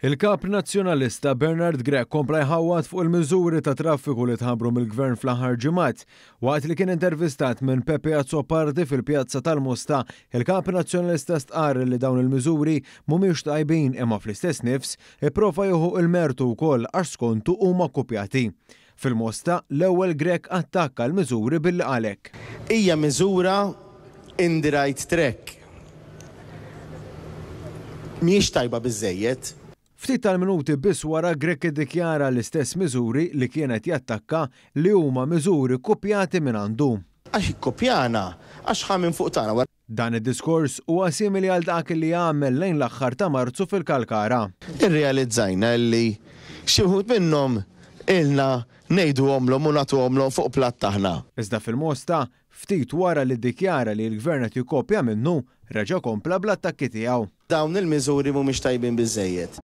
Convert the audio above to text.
Il-Kap Nazzjonalista Bernard Grech kompla jħawwad fuq il-miżuri ta' traffiku li tħabbru mill-Gvern fl-aħħar ġimgħat. Waqt li kien intervistat minn Pepe Azzopardi fil-Pjazza tal-Mosta, il-Kap Nazzjonalista stqarr li dawn il-miżuri mhumiex tajbin imma fl-istess nifs ipprova jieħu l-mertu wkoll għax skontu huma kkupjati. Fil-Mosta, l-ewwel Grech attakka l-miżuri billi qal hekk. Hija miżura in the right track. Mhijiex tajba biżżejjed. Ftit tal-minuti biss wara Grech iddikjara l-istess miżuri li kien qed jattakka li huma miżuri kkupjati mingħandu. Għax ikkupjana, għax ħa minn fuq tagħna. Dan id-diskors huwa simili għal dak li għamel lejn l-aħħar ta' Marzu fil-Kalkara. Irrealizzajna li xi wħud minnhom ilna ngħiduhomlhom u nagħtuhomlhom fuq platt aħna. Iżda fil-Mosta, Ftit wara li ddikjara li l-Gvern qed jikkopja minnu, reġa' kompla bl-attakki tiegħu. Dawn il-miżuri mhumiex tajbin biżżejjed.